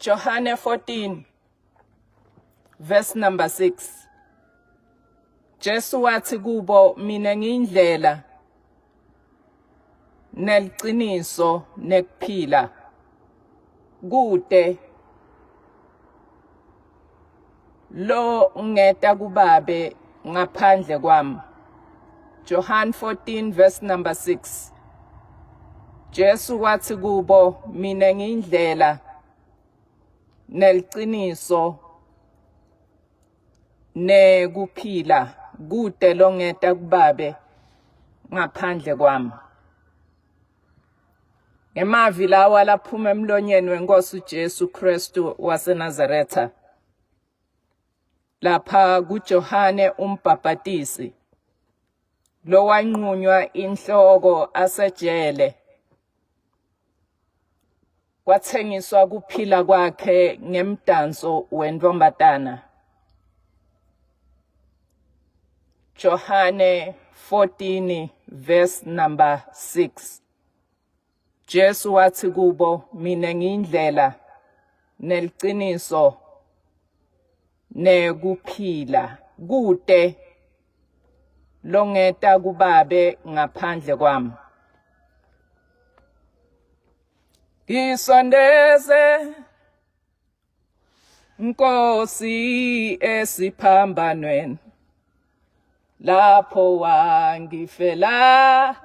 Johane 14 verse number 6. Jesu wathi kubo mina ngiyindlela neliciniso nekuphila kude lo ngeta kubabe ngaphandle kwami. Johan 14 verse number 6. Jesu wathi kubo mina ngiyindlela neliciniso nekuphila kude longeta kubabe ngaphandle kwami. Ngemavi lawa laphuma emlonyeni wenkosi uJesu Kristu waseNazaretha. Lapha kuJohane umbhabhatisi lowanqunywa inhloko asejele kwathengiswa kuphila kwakhe ngemdanso wentombatana. Johane 14 verse number 6. Jesu wathi kubo, mina ngiyindlela neliciniso nekuphila. Kute longeta kubabe ngaphandle kwami. Ngisondeze Nkosi esiphambanweni lapho wangifela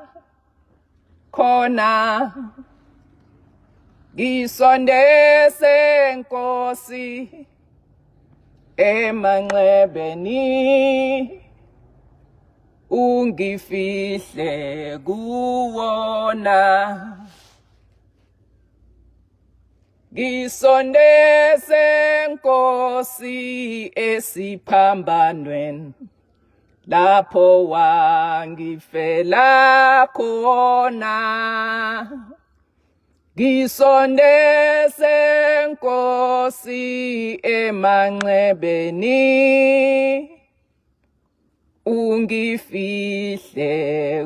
khona ngisondese Nkosi emanxebeni ungifihle kuwona Ngisondeze Nkosi esiphambanweni lapho wangifela khona Ngisondeze Nkosi emanxebeni ungifihle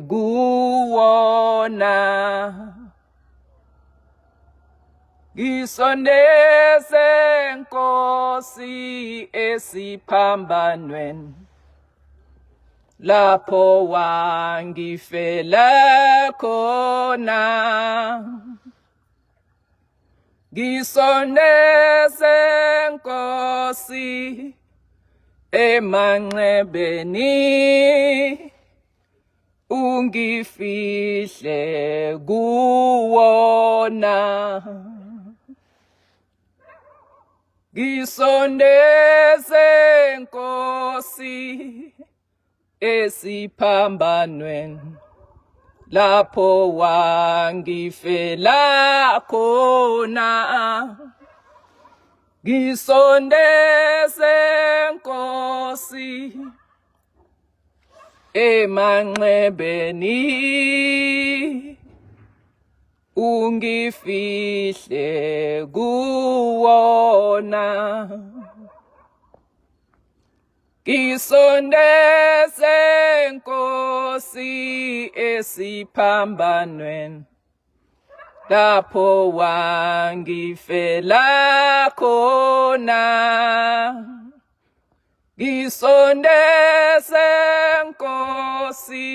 kuwona ngisondeze nkosi esiphambanweni lapho wangifela khona ngisondeze nkosi emanxebeni ungifihle kuwona ngisondeze nkosi esiphambanweni lapho wangifela khona ngisondeze nkosi emanxebeni ungifihle kuwona Ngisondeze Nkosi esiphambanweni lapho wangifela khona Ngisondeze Nkosi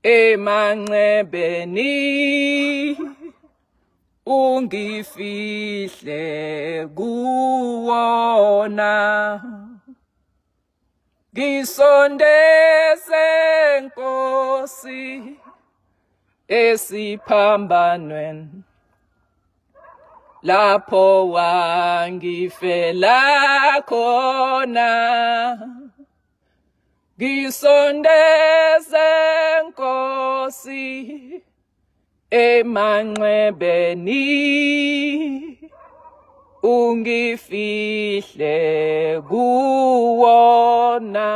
emanxebeni ungifihle kuwona ngisondeze nkosi esiphambanweni lapho wangifela khona ngisondeze nkosi emanxebeni ungifihle kuwona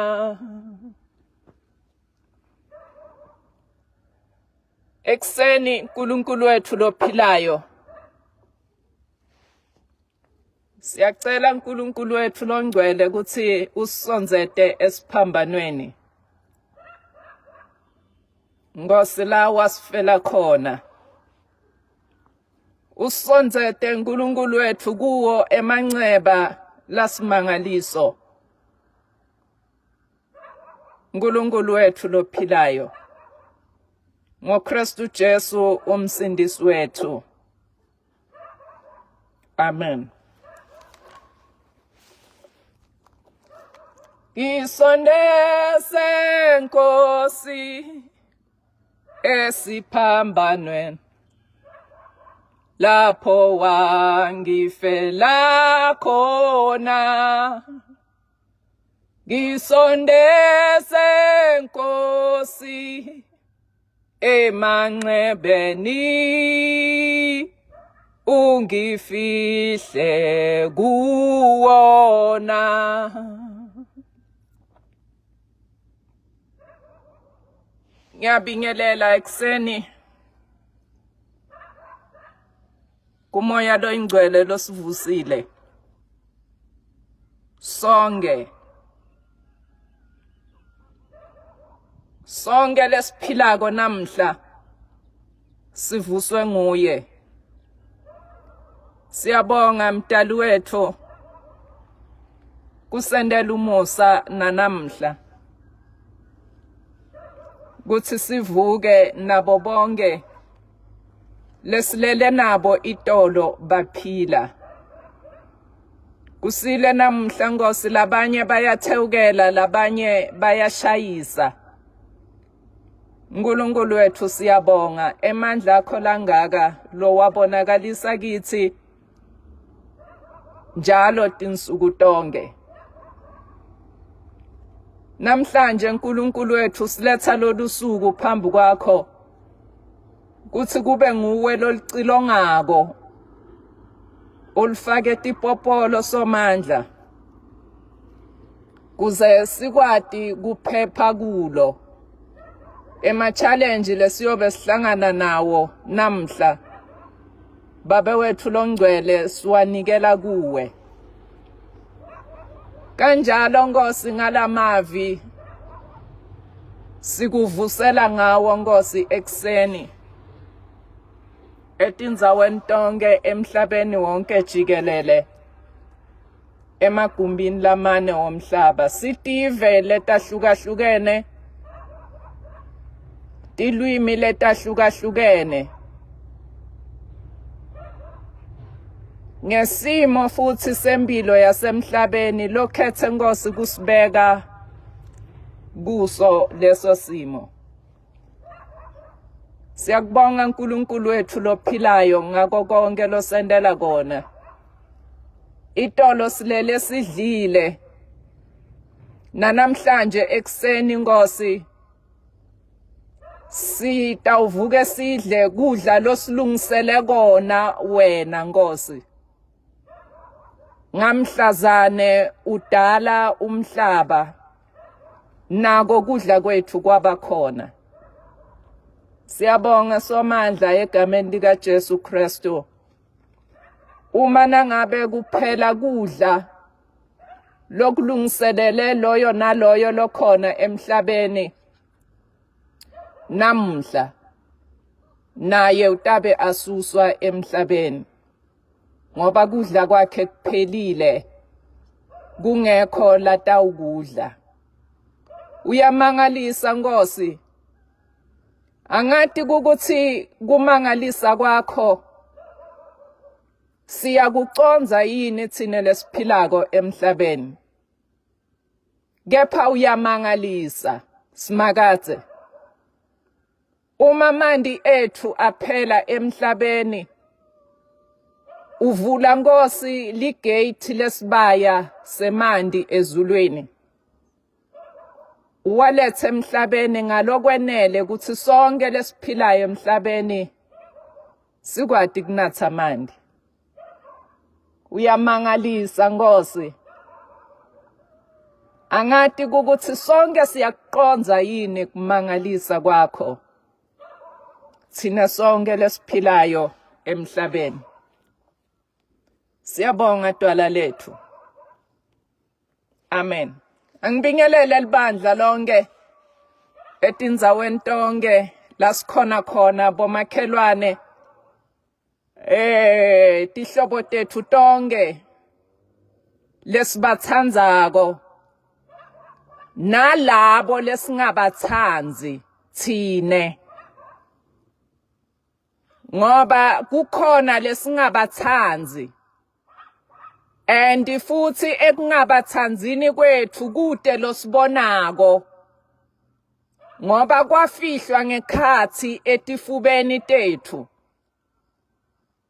Ekseni uNkulunkulu wethu lophilayo Siyacela uNkulunkulu wethu longcwele ukuthi usonzete esiphambanweni. Nkosi la wasifela khona. Usondzete uNkulunkulu wethu kuwo emanceba lasimangaliso. uNkulunkulu wethu lophilayo. NgoKristu Jesu umsindisi wethu. Amen. Ngisondeze Nkosi esiphambanweni lapho wangifela khona ngisondeze Nkosi emanxebeni ungifihle kuwona Ngiyabingelela ekuseni kumoya loyingcwele losivusile sonke sonke lesiphilako namhla sivuswe nguye siyabonga mdali wethu kusendela umusa nanamhla kuthi sivuke nabo bonke lesilele nabo itolo baphila kusile namuhla nkosi labanye bayathewukela labanye bayashayisa uNkulunkulu wethu siyabonga emandla akho langaka lowabonakalisa kithi njalo tinsuku tonke Namhlanje uNkulunkulu wethu siletha lolu suku phambi kwakho kuthi kube nguwe lolicilongako ulifake tipopolo somandla kuze sikwati kuphepha kulo ema challenge lesiyobe sihlangana nawo namhla babe wethu longcwele siwanikela kuwe kanjalo Nkosi ngalamavi sikuvusela ngawo Nkosi ekseni etindzaweni tonke emhlabeni wonke jikelele emagumbini lamane womhlaba sitive letahlukahlukene tilwimi letahlukahlukene ngesimo futhi sempilo yasemhlabeni lokhethe Nkosi kusibeka kuso leso simo Siyakubonga uNkulunkulu wethu lophilayo ngako konke losendela kona. Itolo silele sidlile. Nanamhlanje ekuseni Nkosi sitawuvuke sidle kudla losilungisele kona wena Nkosi. Ngamhlazane udala umhlaba nako kudla kwethu kwaba khona. Siyabonga somandla egameni lika Jesu Kristu. Uma nangabe kuphela kudla lokulungiselele loyo naloyo lokhona emhlabeni namuhla naye utabe asuswa emhlabeni ngoba kudla kwakhe kuphelile kungekho latawukudla uyamangalisa Nkosi angati ukuthi kumangalisa kwakho siyakucondza yini thina lesiphilako emhlabeni kepha uyamangalisa simakadze Uma amanti ethu aphela emhlabeni uvula Nkosi ligate lesibaya semanti ezulwini uwalethe emhlabeni ngalokwenele ukuthi sonke lesiphilayo emhlabeni sikwati kunatha amanti Uyamangalisa Nkosi. Angati ukuthi sonke siyakuqonza yini kumangalisa kwakho. Thina sonke lesiphilayo emhlabeni. Siyabonga Dwala lethu. Amen. Angibingelele libandla lonke etindzaweni tonke la sikhona khona bomakhelwane. Eh tihlobo tethu tonke lesibathandzako nalabo lesingabathandzi thine ngoba kukhona lesingabathandzi and futhi ekungabathandzini kwethu kude losibonako ngoba kwafihlwa ngekhathi etifubeni tethu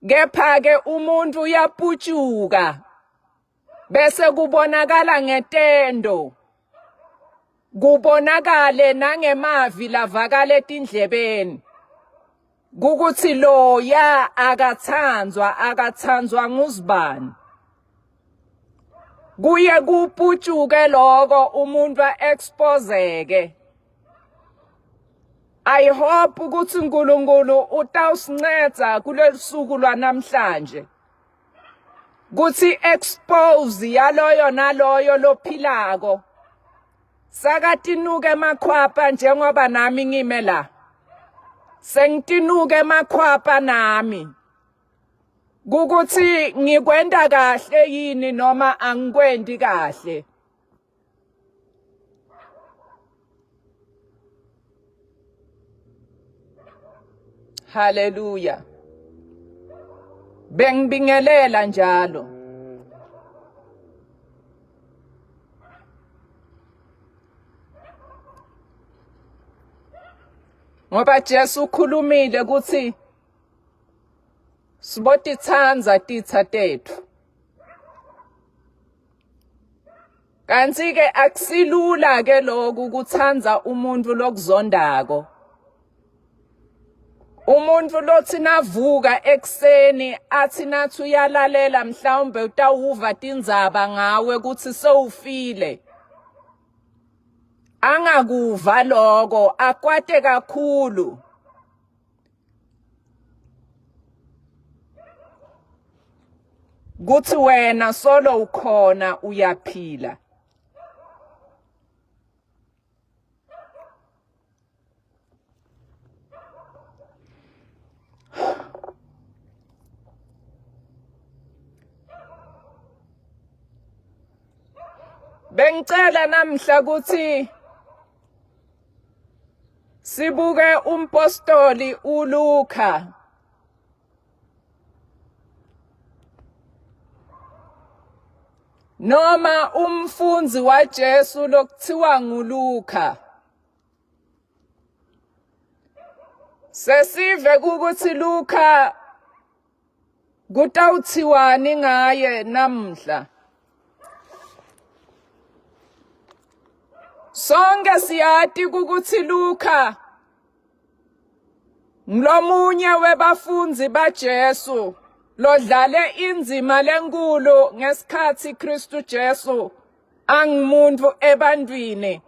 kepha ke umuntu uyaputshuka bese kubonakala ngetendo kubonakale nangemavi lavakala etindlebeni kukuthi loya akathandzwa akathandzwa nguzibani kuye kuputshuke lokho umuntu a-exposeke I hope ukuthi uNkulunkulu utawusinceda kulolu suku lwanamhlanje kuthi expose yaloyo naloyo lophilako sakatinuka emakhwapha njengoba nami ngime la sengitinuka emakhwapha nami kukuthi ngikwenta kahle yini noma angikwenti kahle Haleluya. Bengibingelela njalo. Ngoba Jesu ukhulumile ukuthi sibotitsandza titsa tethu. Kanti ke akusilula ke lokhu kuthanda umuntu lokuzondako. Umuntu lothi navuka ekuseni athi nathi uyalalela mhlawumbe utawuva tindzaba ngawe ukuthi sewufile. Angakuva lokho akwate kakhulu. Kuthi wena solo ukhona uyaphila. Bengicela namhla ukuthi Sibuke umpostoli uLuka. Noma umfundzi waJesu lokuthiwa nguLuka. Sesive ukuthi Luka Kutawuthiwani ngaye namhla? Sonke siyati ukuthi Luka ngilomunye webafundzi baJesu lodlale indzima lenkulu ngesikhathi Kristu Jesu angumuntu ebantwini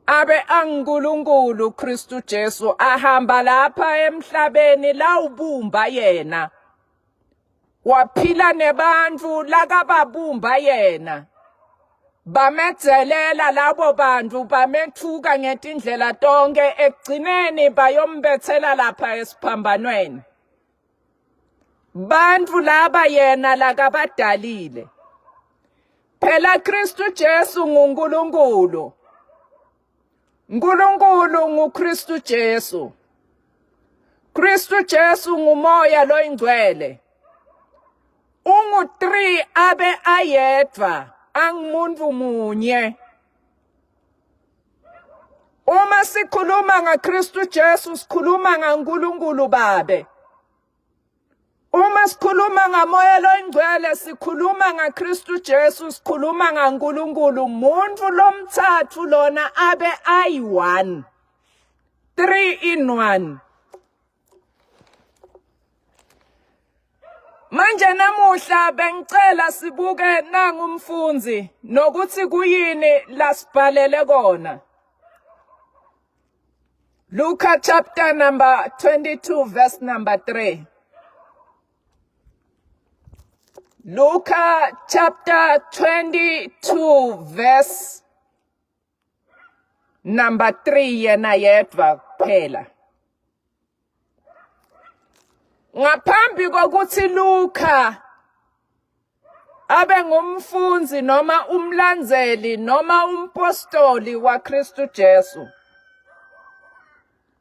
abe anguNkulunkulu Kristu Jesu ahamba lapha emhlabeni lawubumba yena waphila nebantfu lakababumba yena bamedzelela labo bantu bamethuka ngetindlela tonke ekugcineni bayombethela lapha esiphambanweni Bantfu laba yena lakabadalile. Phela Kristu Jesu nguNkulunkulu. Nkulunkulu nguKristu Jesu. Kristu Jesu ngumoya loyingcwele. Ungu-3 abe ayedwa angumuntu munye. Uma sikhuluma ngaKristu Jesu sikhuluma ngaNkulunkulu Babe. Uma sikhuluma ngamoya loyingcwele sikhuluma ngaKristu Jesu sikhuluma ngaNkulunkulu muntu lomthathu lona abe ayi-one 3 in 1 Manje namuhla bengicela sibuke nangu umfundzi nokuthi kuyini lasibhalele kona. Luka chapter number 22 verse number 3. Luka chapter 22 verse number 3 yena yedwa kuphela. Ngaphambi kokuthi Luka abe ngumfundzi noma umlandzeli noma umpostoli waKristu Jesu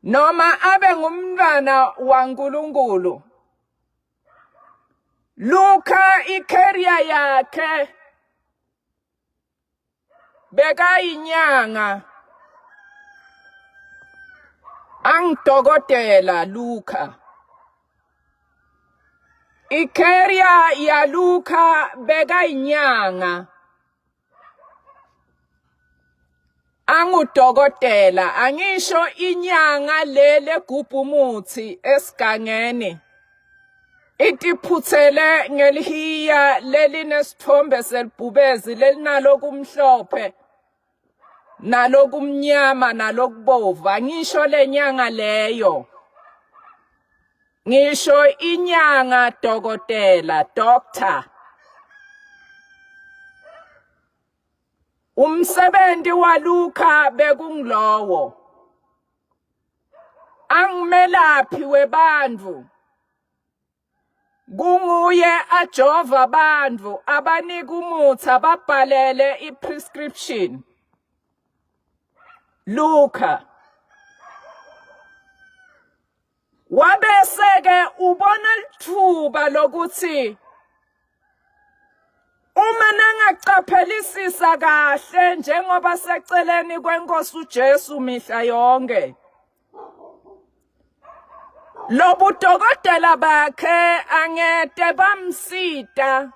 noma abe ngumntwana waNkulunkulu Luka icareer yakhe Bekayinyanga angidokotela Luka. Icareer yaLuka bekayinyanga angudokotela angisho inyanga le legubha umuthi esigangeni Itiphuthele ngelihiya lelinesithombe selibhubezi lelinalokumhlophe nalokumnyama nalokubovu angisho lenyanga leyo ngisho inyanga dokotela doctor umsebenzi waLuka bekungilowo angimelaphi webantfu kunguye ajova abantu abanika umuthi ababhalele i-prescription Luka wabese-ke ubona lithuba lokuthi uma nangaqaphelisisa kahle njengoba seceleni kwenkosi uJesu mihla yonke Lobudokotela bakhe angete bamsita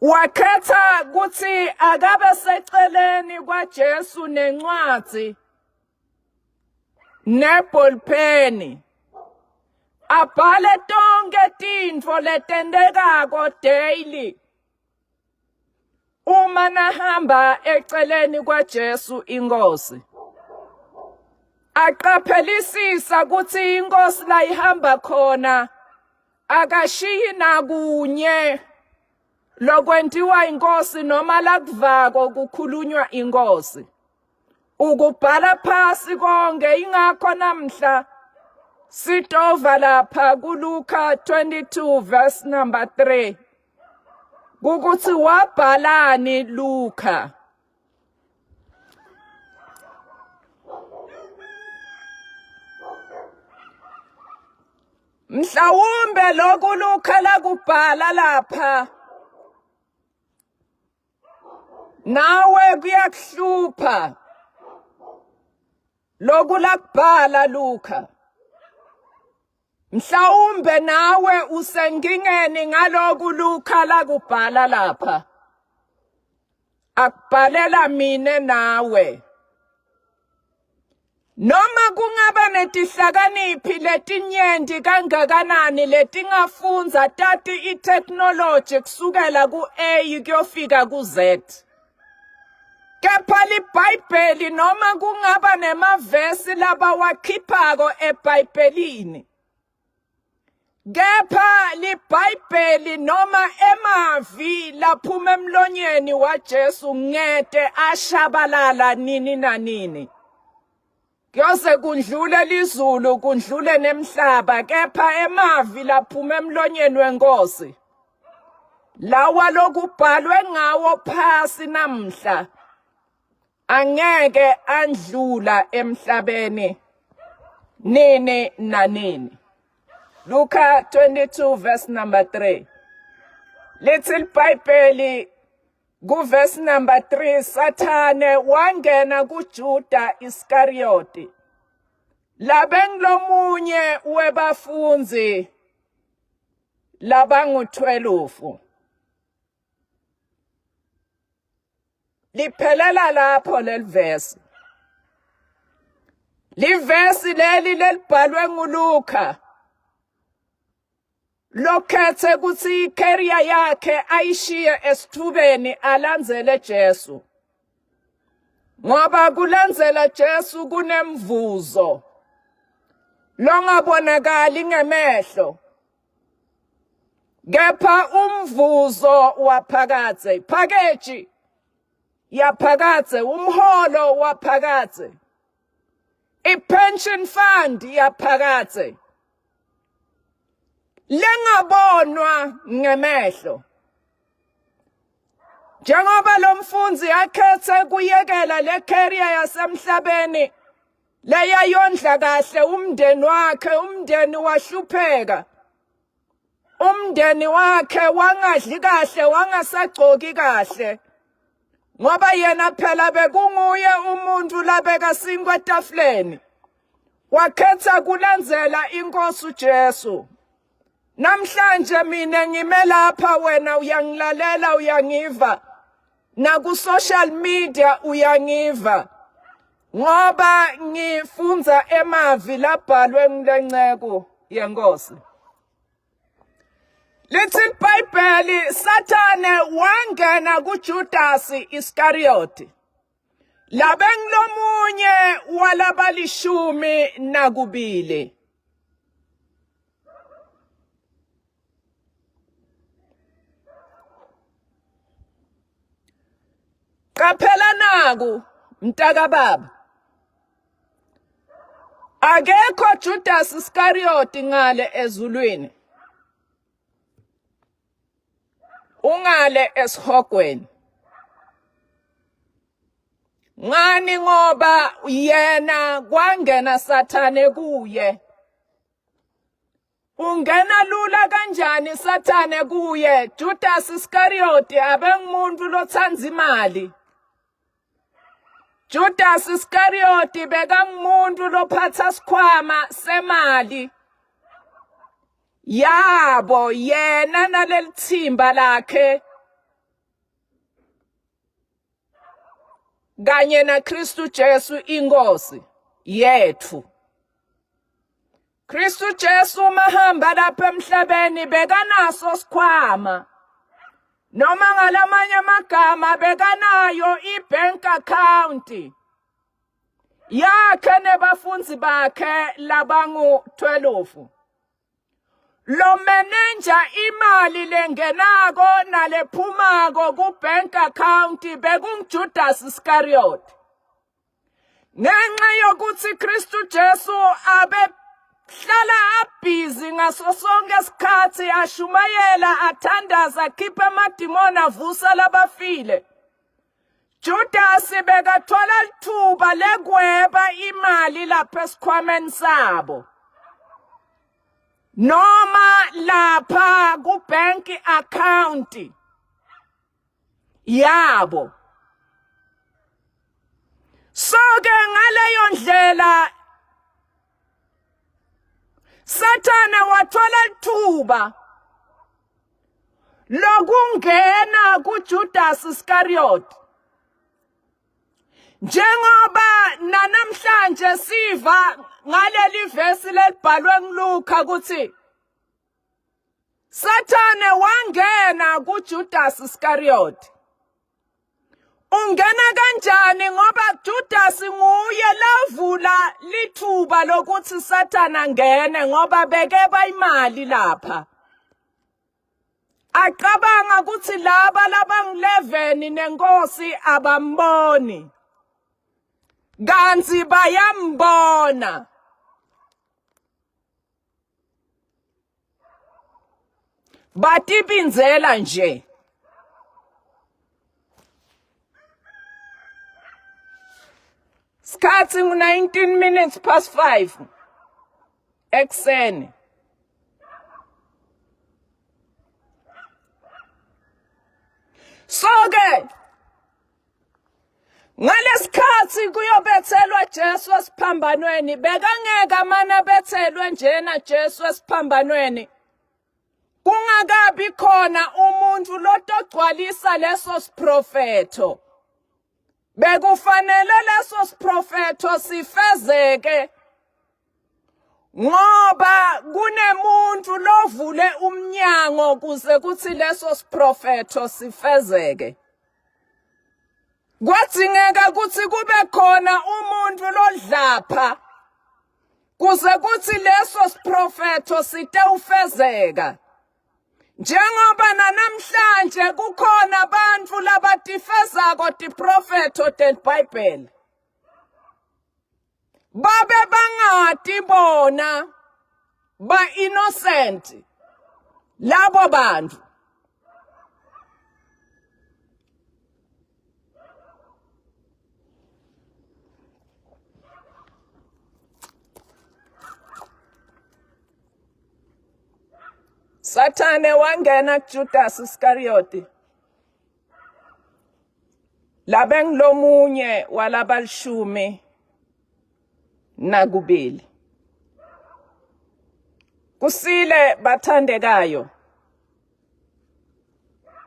wakhetha ukuthi akabe seceleni kwaJesu nencwadi nebholpheni abhale tonke tintfo letentekako daily Uma nahamba eceleni kwaJesu inkosi aqaphelisisa ukuthi inkosi la ihamba khona akashiyi nakunye lokwentiwa inkosi noma lakuvako kukhulunywa inkosi ukubhala phasi konke ingakho namhla sitova lapha kuLuka 22 verse number 3 ukuthi wabhalani Luka Mhlawumbe lokhu Luka lakubhala lapha nawe kuyakuhlupha lokhu lakubhala Luka Mhlawumbe nawe usenkingeni ngaloku Luka lakubhala lapha. Akubhalela mina nawe. Noma kungaba netihlakaniphi letinyenti kangakanani letingafundza tati i-technology kusukela ku-A kuyofika ku-Z. Kepha liBhayibheli noma kungaba nemavesi labawakhiphako eBhayibhelini kepha liBhayibheli noma emavi laphuma emlonyeni waJesu ngete ashabalala nini nanini Kuyoze kundlule lizulu kundlule nemhlaba kepha emavi laphuma emlonyeni wenkosi lawa lokubhalwe ngawo phasi namhla angeke andlula emhlabeni nini nanini Luka 22 verse number 3 lithi iBhayibheli Kuvesi number 3 Sathane wangena kuJuda Iskariyoti labengilomunye webafunzi labangu-12 liphelela lapho leli vesi livesi leli lelibhalwe nguLuka lokhethe ukuthi icareer yakhe ayishiye esithubeni alandzele Jesu ngoba kulandzela Jesu kunemvuzo longabonakali ngemehlo kepha umvuzo waphakadze package yaphakadze umholo waphakadze ipension fund yaphakadze. Lengabonwa ngemehlo. Njengoba lo mfundzi akhethe kuyekela le career yasemhlabeni leyayondla kahle umndeni wakhe, umndeni wahlupheka. Umndeni wakhe wangadli kahle, wangasagcoki kahle. Ngoba yena phela bekunguye umuntu labeka sinkwa etafuleni. Wakhetha kulandzela inkosi uJesu. Namhlanje mina ngime lapha wena uyangilalela uyangiva. Naku social media uyangiva. Ngoba ngifunza emavi labhalwe ngulenceku yenkosi. Lithi iBhayibheli Sathane wangena kuJudas Iscariot. Labe ngilomunye walabalishumi nakubili. Qaphela naku mntaka baba. Akekho Judas Iscariot ngale ezulwini. Ungale esihogweni. Ngani ngoba yena kwangena sathane kuye. Ungena lula kanjani sathane kuye? Judas Iscariot abengumuntu lotsandza imali. Judas Iscariot bekangumuntu lophatha sikhwama semali. Yabo yena nalelithimba lakhe kanye naKristu Jesu inkosi yethu. Kristu Jesu uma hamba lapha emhlabeni bekanaso sikhwama noma ngalamanye amagama bekanayo i-bank account yakhe nebafundi bakhe labangu-12 lo menenja imali lengenako nalephumako ku-bank account bekunguJudas Iscariot ngenxa yokuthi Kristu Jesu abehlala abhizi ngaso sonke isikhathi ashumayela athandaza akhipha amadimoni avusa labafile Judas bekathola lithuba lekweba imali lapha esikhwameni sabo noma lapha ku bank account yabo so ke ngaleyo ndlela Sathane wathola ithuba lokungena kuJudas Iscariot njengoba nanamhlanje siva ngaleli vesi lelibhalwe nguLuka ukuthi Sathane wangena kuJudas Iscariot. Ungena kanjani ngoba Judas nguye lavula lithuba lokuthi Sathane angene ngoba bekeba imali lapha. Acabanga ukuthi laba labangu-11 nenkosi abamboni. Kanti bayambona. Batipinzela nje. Sikhathi ngu-19 minutes past 5 ekuseni. So ke Ngalesikhathi kuyobethelwa Jesu esiphambanweni bekangeke amane abethelwe njena Jesu esiphambanweni kungakabi khona umuntu lotogcwalisa leso siprofetho bekufanele leso siprofetho sifezeke ngoba kunemuntu lovule umnyango kuze kuthi leso siprofetho sifezeke kwadzingeka ukuthi kube khona umuntu lodlapha kuze kuthi leso siprofetho sitewufezeka njengoba nanamhlanje kukhona abantu labatifezako tiprofetho telibhayibheli babe bangati bona ba innocent. Labo bantu Sathane wangena kuJudas Iskariyoti labengilomunye walabalishumi nakubili. Kusile bathandekayo.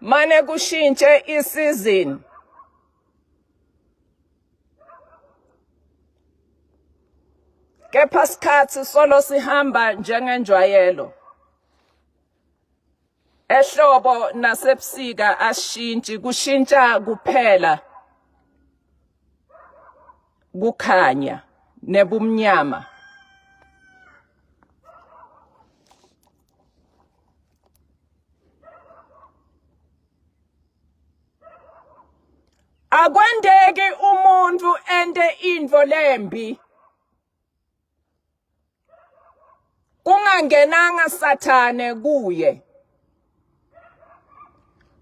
Mane kushintshe isizini. Kepha sikhathi solo sihamba njengenjwayelo. Ehlobo nasebusika ashintshi kushintsha kuphela kukhanya nebumnyama. Akwendeki umuntu ente intfo lembi kungangenanga sathane kuye.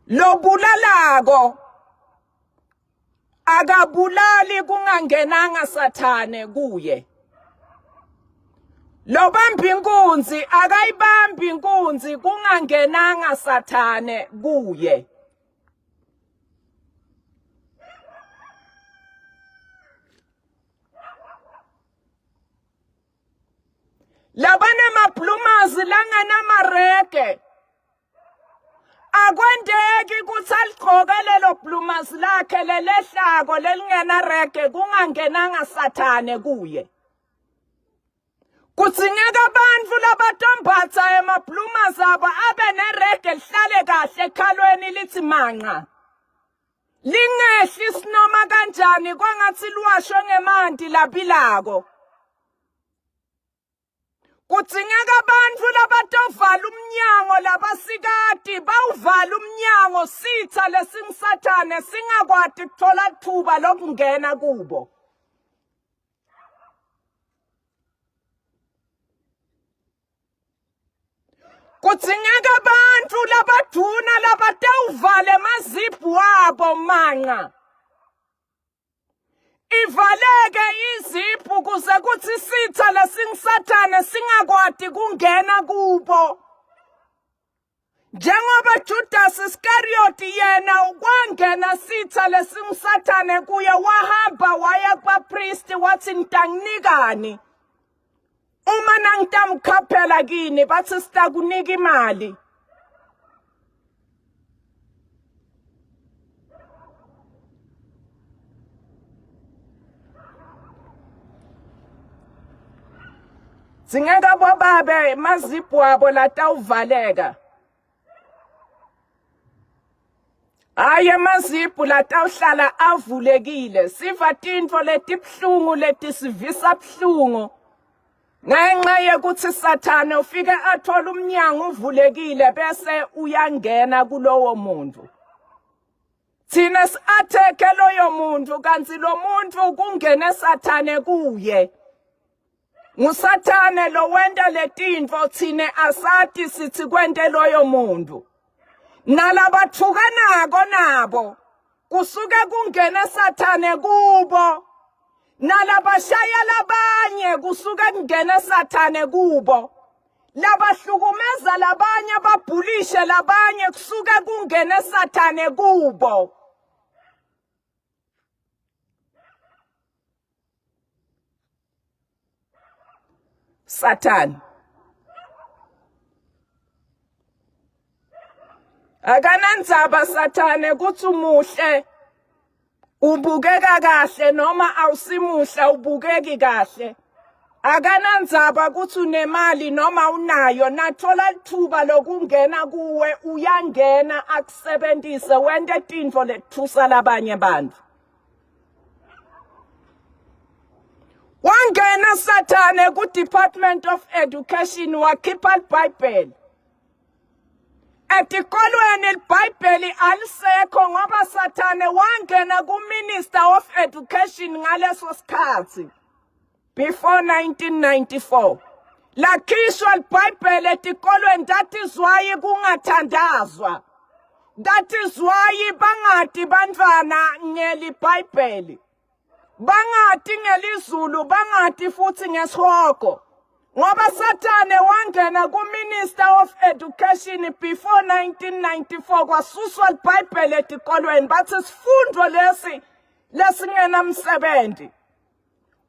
Lobulalako akabulali kungangenanga sathane kuye. Lobamba inkunzi akayibambi inkunzi kungangenanga sathane kuye. Labanemabhlumazi langenamarege akwendeki ukuthi aligqoke lelo bhlumazi lakhe lelehlako lelingenarege kungangenanga sathane kuye. Kudzingeka abantu labatombatha emabhlumazi abo abe nerege lihlale kahle ekhalweni lithi manqa. Lingehli sinoma kanjani kwangathi liwashwe ngemanti labilako. Kudzingeka abantu labatovala umnyango labasikati bawuvala umnyango sitha lesingusathane singakwati kuthola thuba lokungena kubo. Kudzingeka abantu labaduna labatawuvala emazibhu wabo manqa. Ivaleke iziphu kuze kuthi isitha lesingusathane singakwati kungena kubo. Njengoba Judas Iscariot yena kwangena sitha lesingusathane kuye wahamba waya kubapristi wathi nitanginikani uma nangitamkhaphela kini bathi sitakunika imali. Dzingeka bobabe maziphu abo latawuvaleka. Hayi emaziphu latawuhlala avulekile. Siva tintfo letibuhlungu letisivisa buhlungu. Ngenxa yekuthi Sathane ufike athola umnyango uvulekile bese uyangena kulowo muntu. Thina si-athekhe loyo muntu kanti lo muntu kungene Sathane kuye. Ngusathane lo wenta letintfo thine asati sithi kwente loyo muntu. Nalabathukanako nabo kusuke kungene Sathane kubo. Nalabashaya labanye kusuke kungene Sathane kubo. Labahlukumeza labanye babhulishe labanye kusuke kungene Sathane kubo. Sathane akanandzaba Sathane kuthi umuhle ubukeka kahle noma awusimuhle ubukeki kahle akanandzaba ukuthi unemali noma unayo nathola lithuba lokungena kuwe uyangena akusebenzise wente tintfo lethusa labanye bantfu. Wangena Sathane ku Department of Education wakhipha iBhayibheli. Etikolweni iBhayibheli alisekho ngoba Sathane wangena ku Minister of Education ngaleso sikhathi before 1994. Lakhishwa liBhayibheli etikolweni that is why kungathandazwa. That is why bangati bantfwana ngeliBhayibheli. Bangati ngelizulu, bangati futhi ngesihogo. Ngoba Sathane wangena ku-Minister of Education before 1994 kwasuswa liBhayibheli etikolweni bathi sifundo lesi lesingenamsebenzi.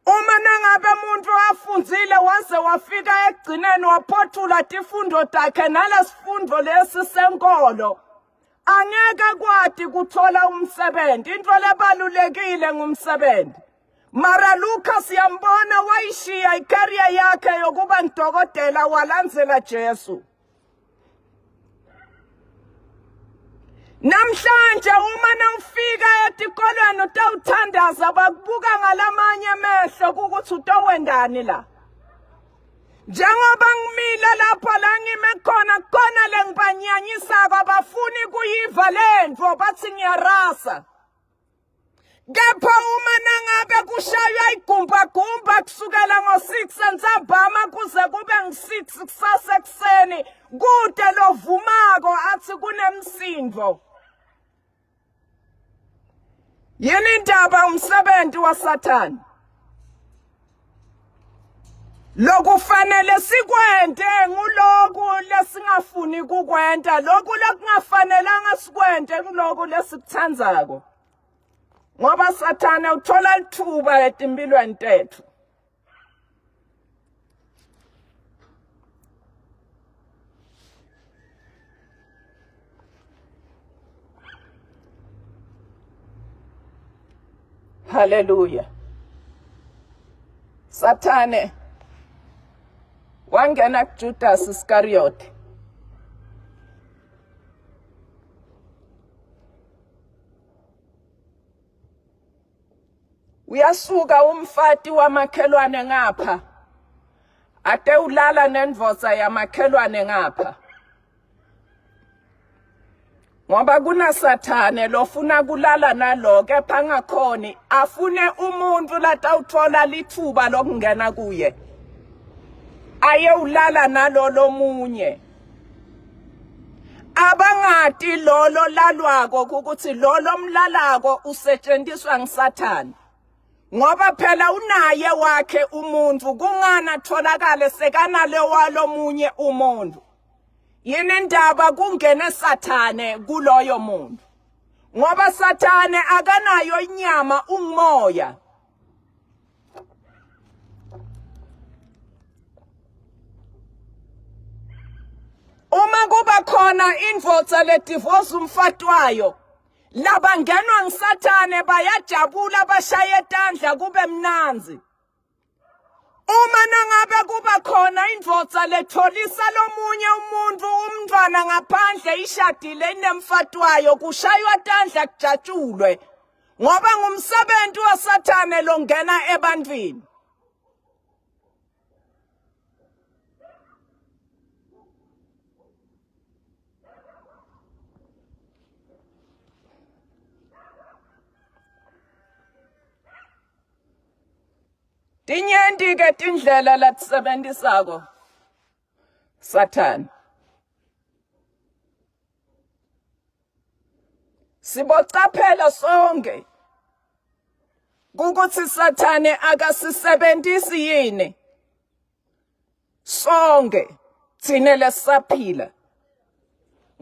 Uma nangabe umuntu afundzile waze wafika ekugcineni waphothula tifundo takhe nalesifundo lesi senkolo angeke akwati kuthola umsebenzi. Into lebalulekile ngumsebenzi. Mara Lucas siyambona wayishiya icareer yakhe yokuba ngudokotela walandzela Jesu. Namhlanje uma nawufika etikolweni utawuthandaza bakubuka ngalamanye amehlo ukuthi utowendani la. Njengoba ngimile lapha la ngime khona khona lengibanyanyisako abafuni kuyiva lentfo bathi ngiyarasa. Kepha uma nangabe kushaywa igumbagumba kusukela ngo-6 entsambama kuze kube ngu-6 kusasa ekuseni kude lovumako athi kunemsindo. Yini indaba umsebenzi waSathane? Lokufanele sikwente nguloku lesingafuni kukwenta, loku lokungafanelanga sikwente nguloku lesikutsandzako. Ngoba Sathane uthola lithuba etimpilweni tetfu. Haleluya. Sathane wangena kuJudas Iscariot. Uyasuka umfati wamakhelwane ngapha ate ulala nendvodza yamakhelwane ngapha ngoba kunasathane lofuna kulala nalo kepha angakhoni afune umuntu latawuthola lithuba lokungena kuye aye ulala nalo lomunye abangati lolo lalwako ukuthi lolo mlalako usetshenziswa ngisathane ngoba phela unaye wakhe umuntu kungani atholakale sekanale walomunye umuntu yini indaba kungene sathane kuloyo muntu ngoba sathane akanayo inyama ungumoya Uma kuba khona indvodza ledivosa umfati wayo labangenwa ngisathane bayajabula bashaye tandla kube mnandzi. Uma nangabe kuba khona indvodza letholisa lomunye umuntu umntwana ngaphandle ishadile inemfati wayo kushaywa tandla kujatshulwe ngoba ngumsebenzi wasathane longena ebantwini. Tinyenti ke tindlela latisebentisako Sathane. Sibocaphela sonke ukuthi Sathane akasisebenzisi yini sonke thina lesaphila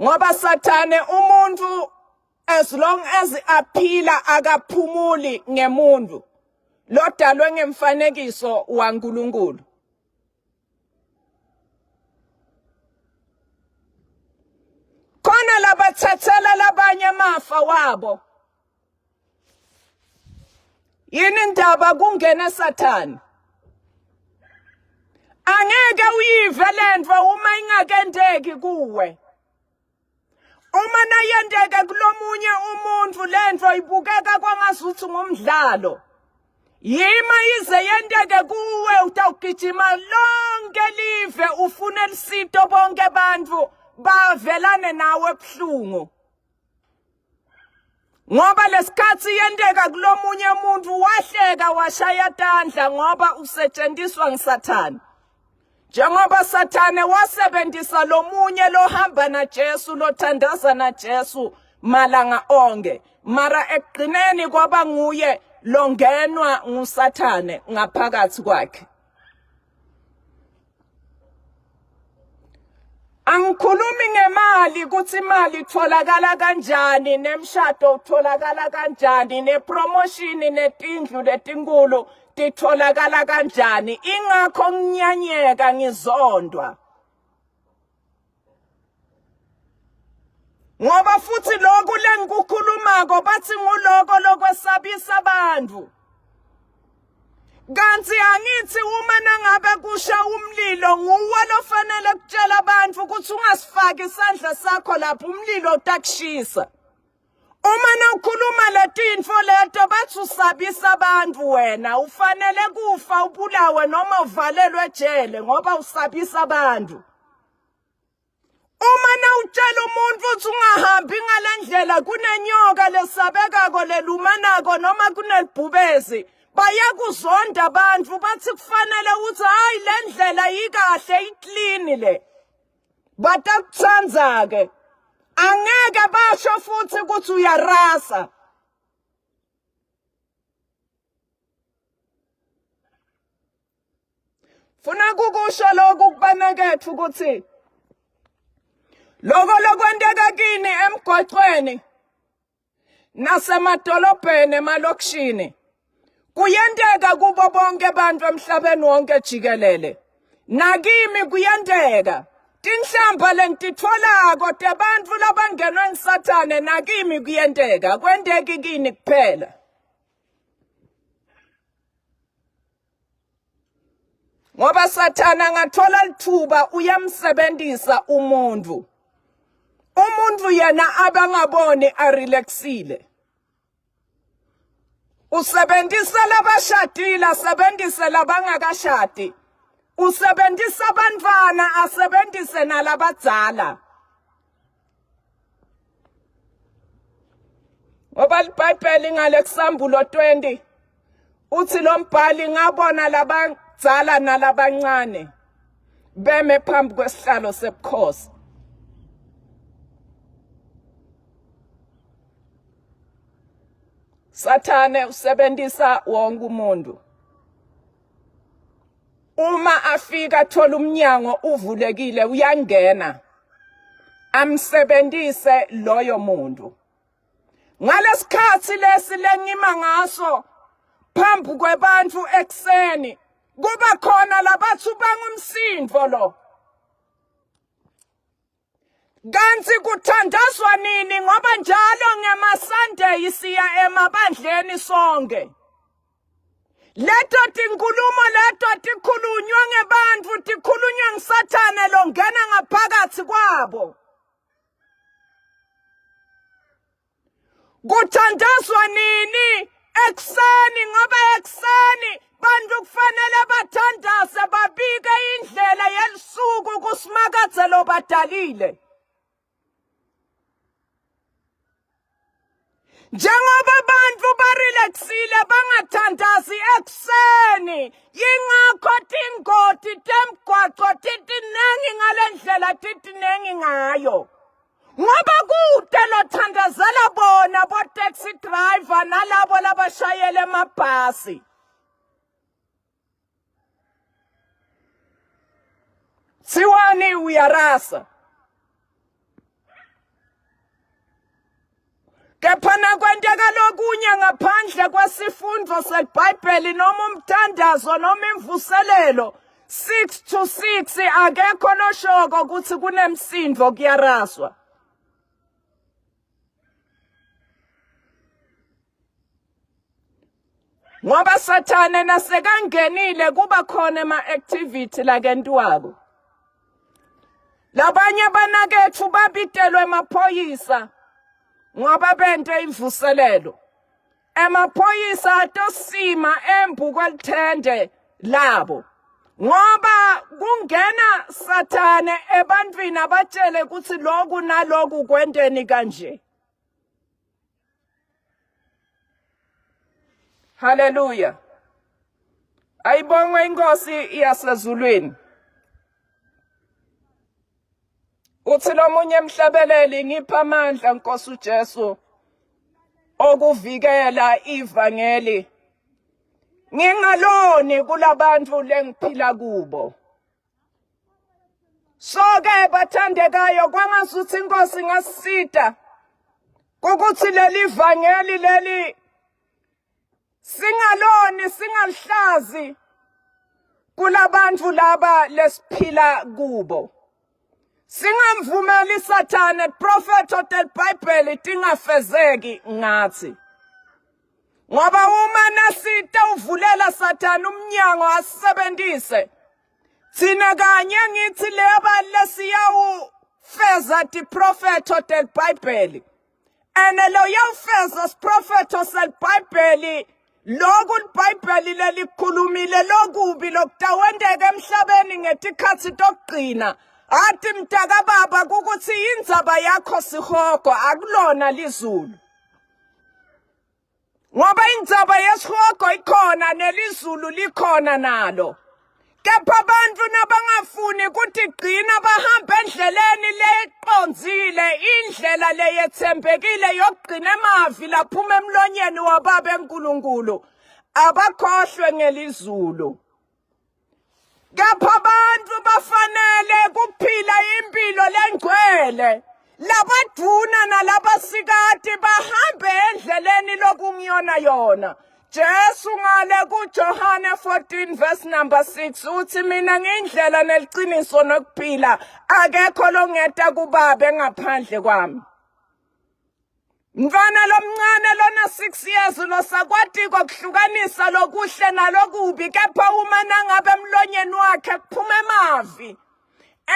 ngoba Sathane umuntu as long as aphila akaphumuli ngemuntu lodalwe ngemfanekiso waNkuluNkulu khona labathathela labanye amafa wabo yini indaba kungena sathane angeke uyive lento uma ingakendeki kuwe Uma nayenteka kulomunye umuntu lento ibukeka kwangazuthi ngumdlalo. Yima ize yenteke kuwe utawugijima lonke live ufune lisito bonke abantu bavelane nawe ebuhlungu. Ngoba lesikhathi yenteka kulomunye umuntu wahleka washaya tandla ngoba usetshenziswa ngisathane. Njengoba Sathane wasebenzisa lomunye lohamba naJesu lothandaza naJesu malanga onke, mara ekugcineni kwaba nguye longenwa nguSathane ngaphakathi kwakhe. Angikhulumi ngemali ukuthi imali itholakala kanjani nemshado utholakala kanjani nepromotion netindlu letinkulu titholakala kanjani ingakho nginyanyeka ngizondwa ngoba futhi lokhu lengikukhulumako bathi nguloko lokwesabisa abantu kanti angithi uma nangabe kusha umlilo nguwe lofanele kutshela abantu ukuthi ungasifaki isandla sakho lapho umlilo utakushisa uma nawukhuluma letinfo leto bathi usabisa abantu wena ufanele kufa ubulawe noma uvalelwe ejele ngoba usabisa abantu Uma nawutshela umuntu ukuthi ungahambi ngale ndlela kunenyoka lesabekako lelumanako noma kunelibhubezi bayakuzonda abantu bathi kufanele ukuthi hayi le ndlela ikahle iclean le batakuthanda-ke angeke basho futhi ukuthi uyarasa Funa kukusho lokhu kubanakethu ukuthi lokho lokwenteka kini emgwaqweni nasemadolobheni emalokishini kuyenteka kubo bonke abantu emhlabeni wonke jikelele nakimi kuyenteka tinhlamba lengititfolako tebantfu labangenwe ngisathane nakimi kuyenteka kwenteki kini kuphela ngoba sathana angathola lithuba uyamsebenzisa umuntu umuntu yena abangaboni arelaxile usebenzisa labashadile asebenzise labangakashadi usebenzisa abantwana asebenzise nalabadzala ngoba libhayibheli ngale kusambulo 20 uthi lo mbhali ngabona labadzala nalabancane beme phambi kwesihlalo sebukhosi Sathane usebenzisa wonke umuntu uma afika athola umnyango uvulekile uyangena amsebenzise loyo muntu ngalesikhathi lesi lengima ngaso phambi kwebantu ekseni kuba khona labathi ubanga umsindo lo Kanti kuthandazwa nini ngoba njalo ngemaSunday siya emabandleni sonke. Leto tinkulumo leto tikhulunywa ngebantfu tikhulunywa ngisathane longena ngaphakathi kwabo. Kuthandazwa nini? Ekuseni ngoba ekuseni bantu kufanele bathandaze babike indlela yelisuku kusimakadze lobadalile. Njengoba abantu barelaxile bangathandazi ekuseni yingakho tingoti temgwaco titinengi ngale ndlela titinengi ngayo. Ngoba kude lothandazela bona bo taxi driver nalabo labashayela emabhasi. Siwani uyarasa. Kepha nakwenteka lokunye ngaphandle kwesifundo seBhayibheli noma umthandazo noma imvuselelo 6 to 6 akekho loshoko ukuthi kunemsindo kuyaraswa. Ngoba sathane nasekangenile kuba khona ema activity lakentiwako. Labanye banakethu babitelwe emaphoyisa ngoba bente imvuselelo. Emaphoyisa atosima embu kwelithende labo ngoba kungena sathane ebantwini abatshele ukuthi lokhu naloku kwenteni kanje. Haleluya. Ayibongwe inkosi yasezulwini. Uthi lomunye emhlabeleli ngipha amandla Nkosi uJesu okuvikela ivangeli ngingaloni kulabantu lengiphila kubo. So-ke bathandekayo kwangasuthi inkosi ingasisita ukuthi leli vangeli leli singaloni singalihlazi kulabantu laba lesiphila kubo. Singamvumeli Sathane profetho telibhayibheli tingafezeki ngathi. Ngoba uma nasita uvulela Sathane umnyango asebenzise thina kanye ngithi leba lesiyawufeza tiprofetho telibhayibheli ene loyawufeza siprofetho selibhayibheli loku libhayibheli lelikhulumile lokubi lokutawenteka emhlabeni ngetikhatsi tokugcina ati mntakababa kukuthi indzaba yakho sihogo akulona lizulu ngoba indzaba yesihogo ikhona nelizulu likhona nalo kepha abantu nabangafuni kutigcina bahambe endleleni leqondzile indlela leyethembekile yokugcina emavi laphuma emlonyeni wababa enkulunkulu abakhohlwe ngelizulu Kepha abantu bafanele kuphila impilo lengcwele. Labadvuna nalabasikati bahambe endleleni lokungiyona yona. Jesu ngale kuJohane 14 verse number 6 uthi mina ngiyindlela neliciniso nokuphila akekho longeta kubabe ngaphandle kwami. Mfana lomncane lona 6 years losakwatiko kuhlukanisa lokuhle nalokubi kepha uma nangabe emlonyeni wakhe kuphuma emavi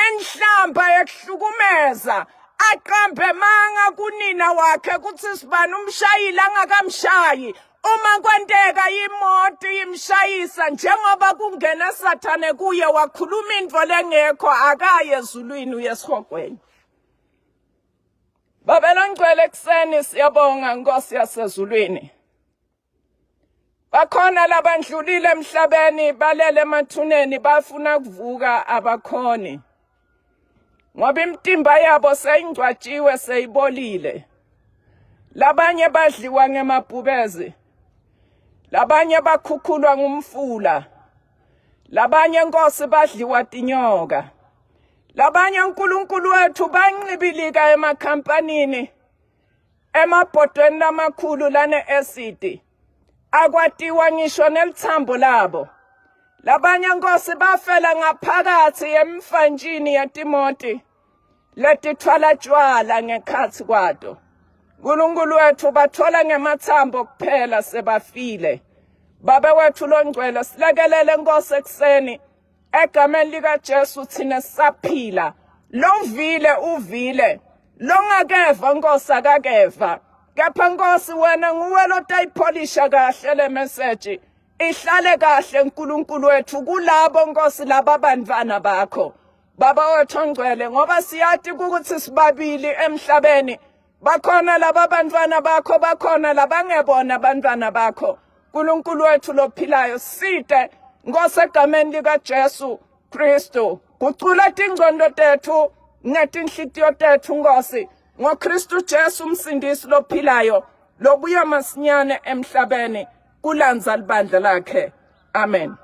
enhlamba yekuhlukumeza aqambe manga kunina wakhe kuthi sibani umshayile angakamshayi uma kwenteka imoto imshayisa njengoba kungena sathane kuye wakhuluma into lengekho akaye ezulwini uyesihogweni Baba longcwele ekuseni siyabonga Nkosi yasezulwini. Bakhona labandlulile emhlabeni balele emathuneni bafuna kuvuka abakhoni. Ngoba imitimba yabo seyingcwatshiwe seyibolile. Labanye badliwa ngemabhubezi. Labanye bakhukhulwa ngumfula. Labanye Nkosi badliwa tinyoka. Labanye uNkulunkulu wethu bancibilika emakhampanini emabhodweni lamakhulu lane-acid akwatiwa ngisho nelithambo labo. Labanye Nkosi bafela ngaphakathi emfantshini yetimoti letithwala tshwala ngekhathi kwato. Nkulunkulu wethu bathola ngemathambo kuphela sebafile. Baba wethu longcwele silekelele Nkosi ekuseni egameni likaJesu thina sisaphila lovile uvile longakeva Nkosi akakeva kepha Nkosi wena nguwe lotayipholisha kahle le message ihlale kahle uNkulunkulu wethu kulabo Nkosi laba bantwana bakho baba wethu ongcwele ngoba siyati ukuthi sibabili emhlabeni bakhona laba bantwana bakho bakhona labangebona abantwana bakho uNkulunkulu wethu lophilayo site Nkosi egameni likaJesu Kristu gucula tingcondo tethu netinhlitiyo tethu Nkosi ngoKristu Jesu umsindisi lophilayo lobuya masinyane emhlabeni kulanza libandla lakhe amen.